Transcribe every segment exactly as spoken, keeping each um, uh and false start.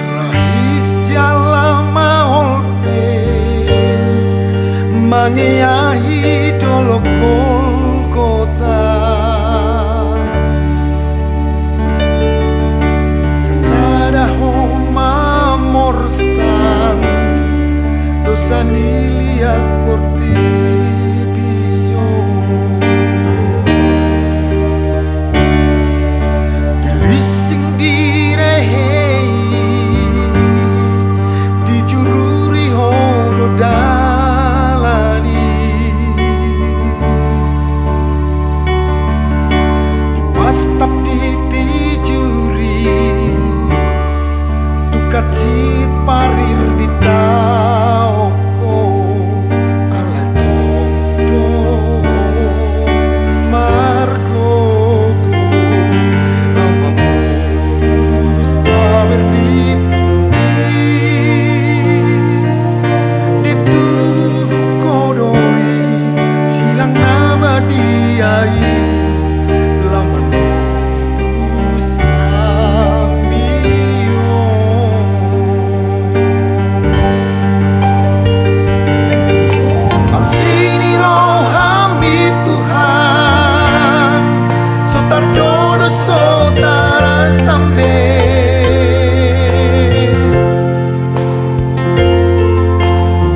Rahis jala maol pe mangeahi dolok Golgota. Sasada ho mamorsan dosa ni liat portibi on. Dilising direhei, dijururi ho do dalan i. Dipastap ditijuri, tungkat siparir ditaok ho, ala tong do margogo, laho mamolus haber ni tondi. Dituhuk ho do i silang na badia i, laho manobus hami on. Asi ni roham i Tuhan, so tardodo so tarasambet.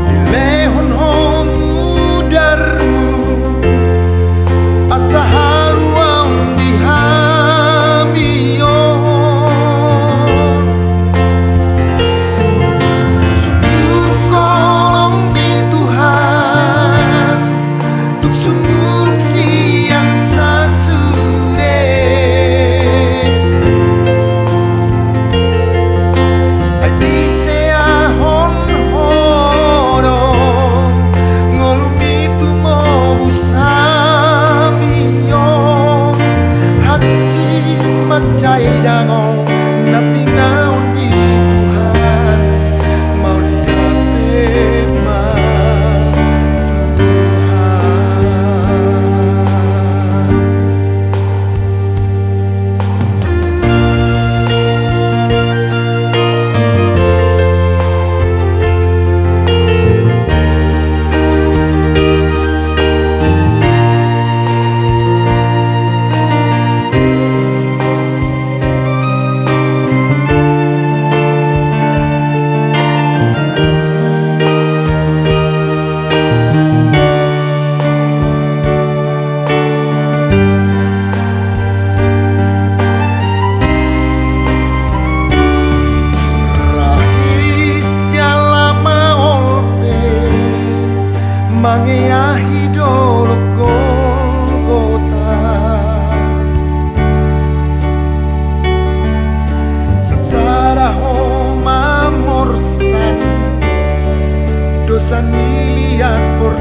Dilehon ho mudarmu, asa haluaon di hami on. Sumurung holong ni Tuhan, tung sumurung sian sasude. Ai diseahon ho do ngolum i tumobus hami on. Hansit mansai dangol na tinaon ni Tuhan. Mauliate ma Tuhan. Rahis jala maol pe mangeahi dolok Golgota. Sasada ho mamorsan dosa ni liat por